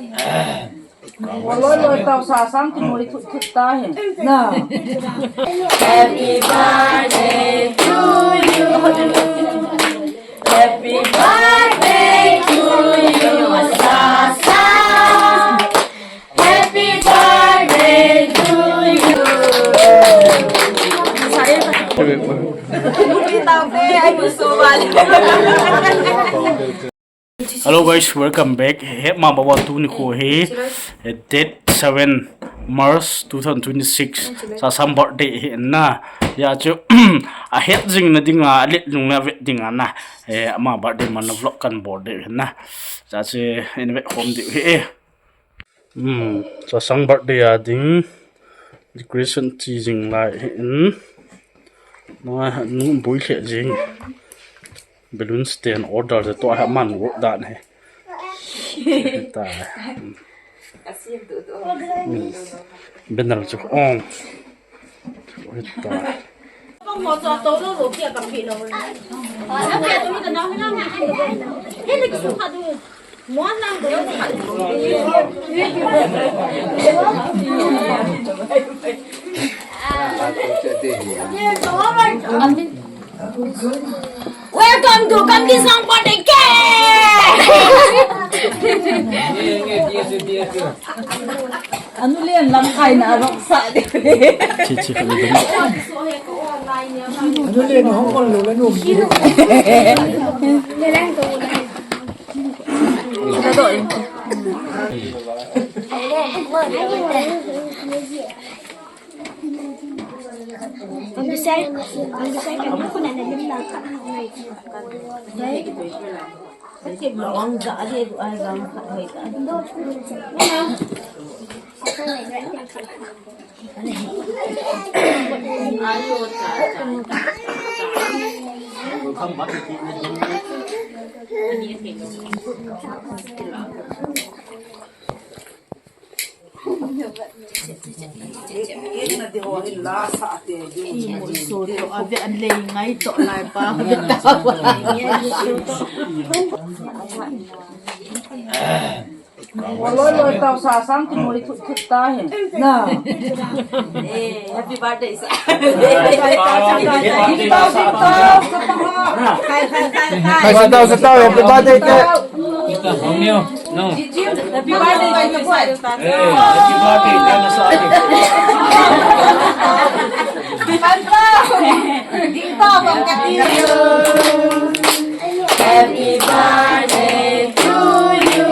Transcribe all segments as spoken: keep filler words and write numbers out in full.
Loi loi tau sa sang ki moi thut thut ta hen. Na. Happy birthday to you. Happy birthday to you, Sasa. Happy birthday to you. Hello guys, welcome back. Hema bawa tuni kho hi, eh, date seven March two thousand twenty-six. Sasam birthday hi na. Ya chu, ahet jing na dinga, alet jing na vet dinga na. Eh, ama birthday man na vlog kan birthday hi na. Ya chu, in vet home di hi. Hmm, Sasang birthday a ding decoration chi jing lai hi in. Nunga nu bui khe jing. Balloon stand order je to ha man work dan he. Ta. Hmm. Banner chu on. Oi ta. Welcome to Kamki Song Party K! Anu len lam khai na rong sa de. Chi chi kha le dum. Anu len hong kon lo la nu. Loi loi tau sa sang ki moi thut thut ta hen. Na. Eh, happy birthday, sir. Hai, sa tau, sa tau, happy birthday, sir. Happy birthday, sir. Eh, happy birthday, sir. Ding tau, bang kati. Happy birthday to you.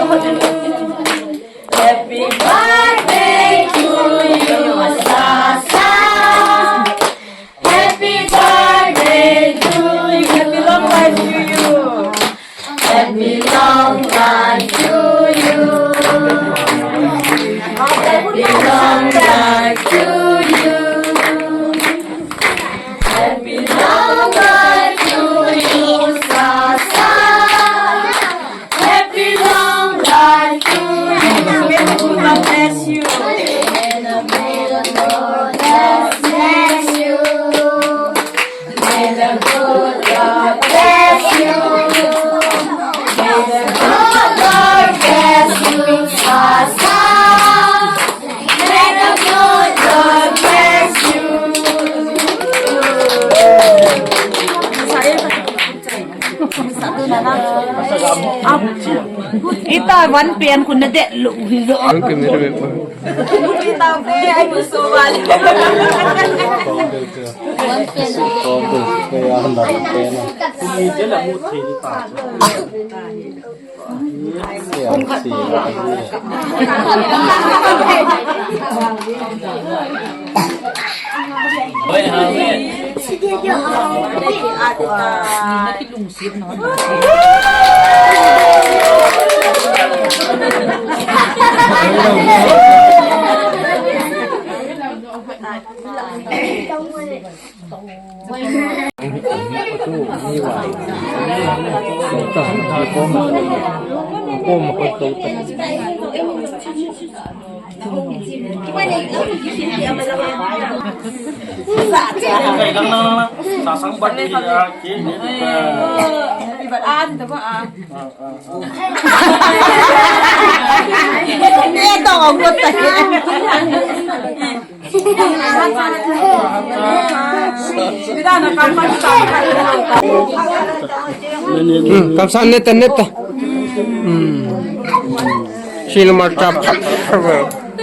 Happy birthday to you, Sasa. Happy birthday to you. Happy long life to you. Happy long life to you. Happy long life to you. Happy long life to you, Sasa. Happy long life to you. May the good Lord bless you. May the good Lord bless you. May the good Lord bless you. May the good Lord bless you, Sasa. May the good Lord bless you. Ita van pen kun na de lu hi zo. Ita pe ai bu so wal. Hmm, kamsa neta, neta. Hmm. Sil ma chap.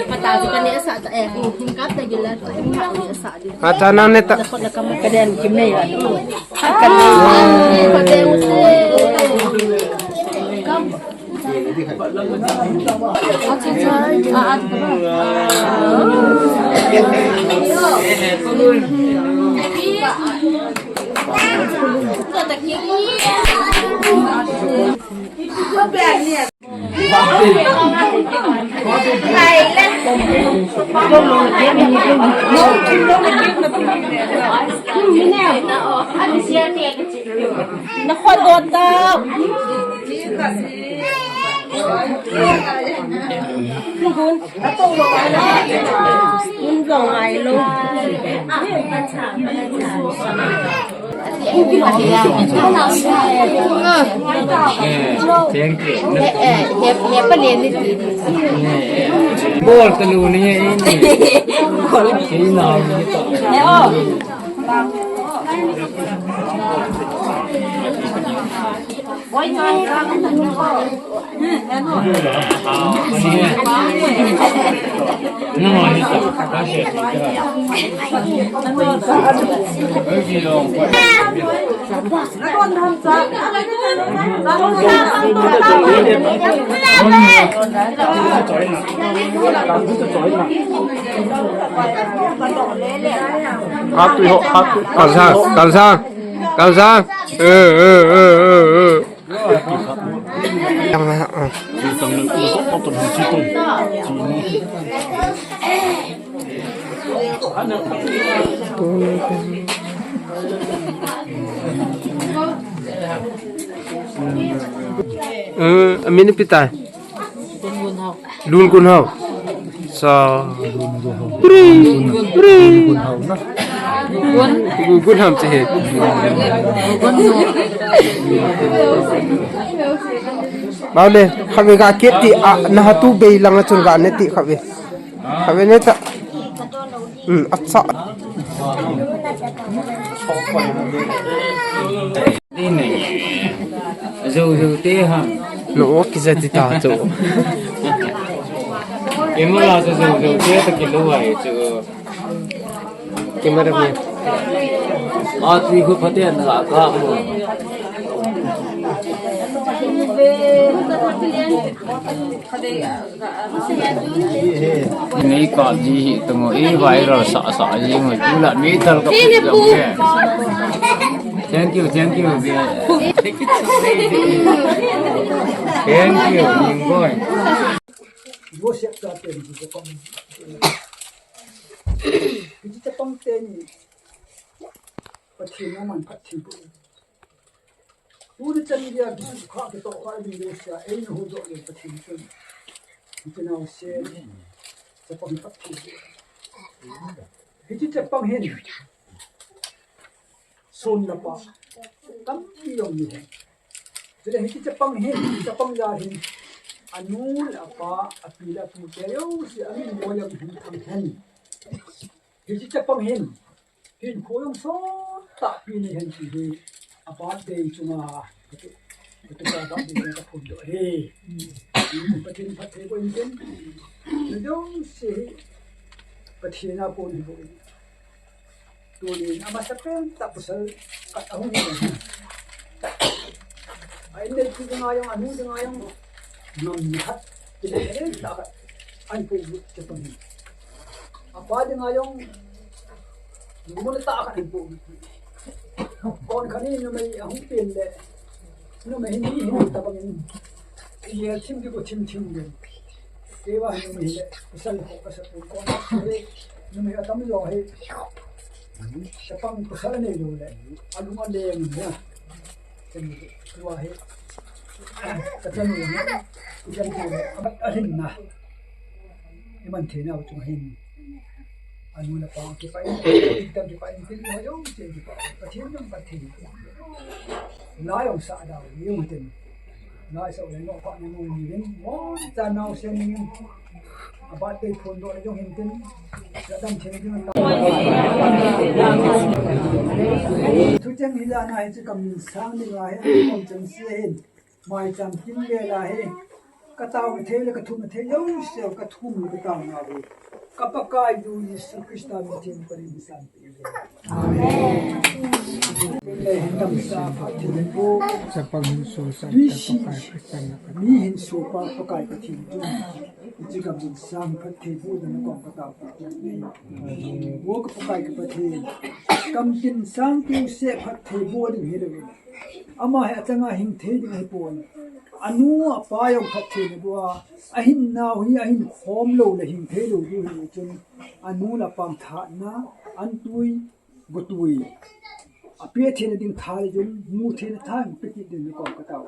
Mata tu kan ni asa ta eh. Hingkap ta gila. Hingkap ni asa di. Acha na neta. Nakot na kam ka den kim nei. Kan ni. Nakot dot tau. Gun. Gun jong ai lo. Thank you. Eh, eh, he, he pa le ni ti. Bol ta lu ni e ni. Bol. Ni na ni ta. Eh, oh. Hat tui ho, hat tui. Kalsang, kalsang, kalsang. Eh, eh, eh, eh, eh. Eh, amin ipi tai? Lun Kun Hau. Sa. Pri. Pri. Lun Kun Hau na. Lun Kun Hau che he. Bale, khatvei ga kit ti a, na hatu bei langa chun ga ne ti khatvei. Khatvei ne ta. Hmm, acha. Ti nei. Jou jou te ham. No, kija ti ta chu. Kei mo la sa jou jou te ta kilo ai chu. Kei mo ra mi. A ti khu phaten la ka mo. Nei ka ji hi tu ngo, i viral sa sa ji ngo, tu la mi tal ka pu jong ke. Thank you, thank you, be. Thank you, Ning boy. Joseph ka pen ji ko. Ji ta pang ten. Pathen na man Pathen. Tuni chan dia kisukha kitoh kha ding jouse a, eina huhdoh le Pathen chun. Hiche naosen, chapang hi Pathen. Hiche chapang hin, son le pa tampi jong um e. Chule hiche chapang hin, chapang jal hin, anu le apa, api le apu te jouse, amin boi jong hin thang hen. Hiche chapang hin, hinkho jong sot tahpi nei hen ti hi, a birthday chunga, katu, katupa birthday chunga kaphondoh ahi. Pathen phatthei boh in tin, na jouse hi, Pathen a kon hi boh in. Tunin amasapen tah pasal khat ahung hi. A in nei pi dinga jong, anu dinga jong, ngam ni khat, ti le le tah khat, ahin poh u chapang hi. Apa dinga jong, mun tah khat ahin poh u. Kon khat hi numei ahung pen le, numei hi ni hin tabang in. Ijeh thim di ko thim thim le. Kei vang numei le, pasal ko pasal ko kon. Numei atam jo hi. Chapang pasal nei lou le. Alung aleng na. Tua hi. Ka chanu hi. Ka chanu hi. Abat ahin na. Iman thina u chung hin. Anu le apa kipah in, kipah in, kipah in, kipah in, kipah in. Pathen jong Pathen. Lai jong sa dau, jong ten. Lai sa le no pa ni no ni rin. Mo cha nao sen ni. Abat tei phondoh na jong hin tin. Jadam thei ding ta. Thucheng hi la na hi chu kam min sang ni la hi, kom chang se hin. Mai chang tin le la hi. Ka tao thei le ka thum thei lo se ka thum ka tao na hi. Ka Pakai u Jesu Christa min tin pa ri san. Amen. Chapang hin so sa, Pakai Christian na ka. Mi hin so pa Pakai Pathen tu. Ichi kam din sang phat thei bu dan kom ka tao. Wo ka Pakai ka Pathen. Kam din sang tu se phat thei bu ding hi le. Ama hi achanga hing thei ding hi pon. Anu apa jong phat thei na bua. Ahin nau hi ahin khom lo le hing thei lo du hi chun. Anu la pang tha na an tui bu tui. A pe thei na ding tha le jun mu thei na tha pe ki ding kom ka tao.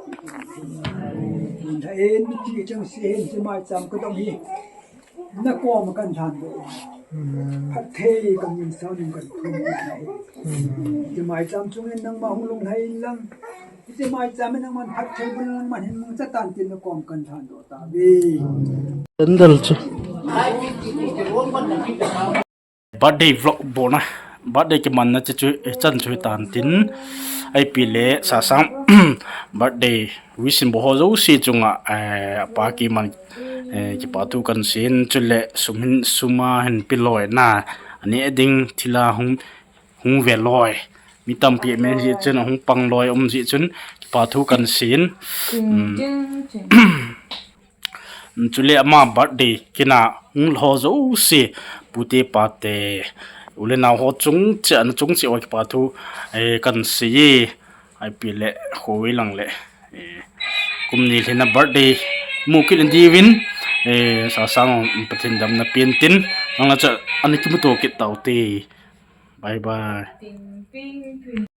Mun tha en mi ti chang se hen se mai cham ka dong hi. Na kom kan than do. Phat thei ka min sa ning kan thum. Ti mai cham chung en nang ma hung lung hai lang. Ti mai cham en nang man phat thei bul nang man hin mung cha tan tin na kom kan than do ta ve. Tendal chu. Birthday vlog bona. Birthday kiman na chu chu chan chu tan tin. Ai pi le sa sang birthday wish in bo ho jo si chunga, eh, pa kiman, eh, kipa thu kan sin chu le sum hin suma hin pi loi na. Ani ding thila hung, hung ve loi. Mi tampi men ji chun hung pang loi um ji chun kipa thu kan sin. Chule ama birthday kina hung ho jo si pute pate. U le nau ho chung che, ana chung che wa kipa thu, eh, kan si. Ai pi le khoi lang le. Eh, kum ni le na birthday mu kit in diu vin, eh, sa sang Pathen dam na pin tin. Ang la cha ani kimu to kit tau te. Bye bye.